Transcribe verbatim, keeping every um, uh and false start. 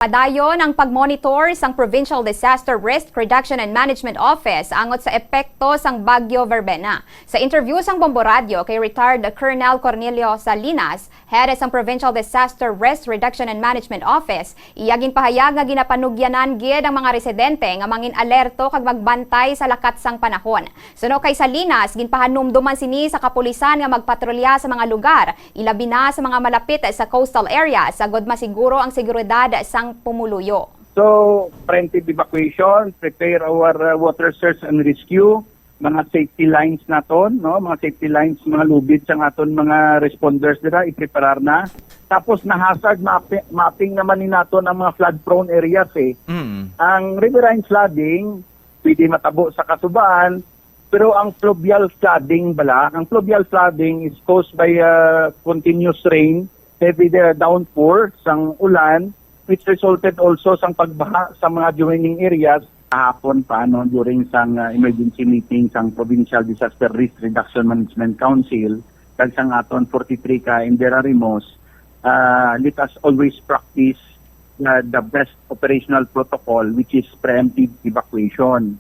Padayon ang pag-monitor sang Provincial Disaster Risk Reduction and Management Office angot sa epekto sang Bagyo Verbena. Sa interview sang Bombo Radyo kay retired Colonel Cornelio Salinas, head sang Provincial Disaster Risk Reduction and Management Office, iya ginpahayag nga ginapanugyanan gid ang mga residente nga mangin-alerto kag magbantay sa lakat sang panahon. Suno kay Salinas, ginpahanumdoman sini sa kapulisan nga magpatrolya sa mga lugar, ilabi na sa mga malapit sa coastal areas, agod masiguro ang seguridad sang pumuluyo. So, preemptive evacuation, prepare our uh, water search and rescue, mga safety lines naton, no, mga safety lines, mga lubid sang aton mga responders dira, ipreparar na. Tapos na hazard mapping, mapping naman ni naton ang mga flood prone areas eh. Mm. Ang riverine flooding pwede matabo sa kasubaan, pero ang fluvial flooding bala, ang fluvial flooding is caused by uh, continuous rain, heavy uh, downpour sang ulan, which resulted also sang pagbaha sa mga adjoining areas. Kahapon pa, no, during sang uh, emergency meeting sang Provincial Disaster Risk Reduction Management Council kag sang aton forty-three ka Indira Rimos, uh, let us always practice uh, the best operational protocol, which is preemptive evacuation.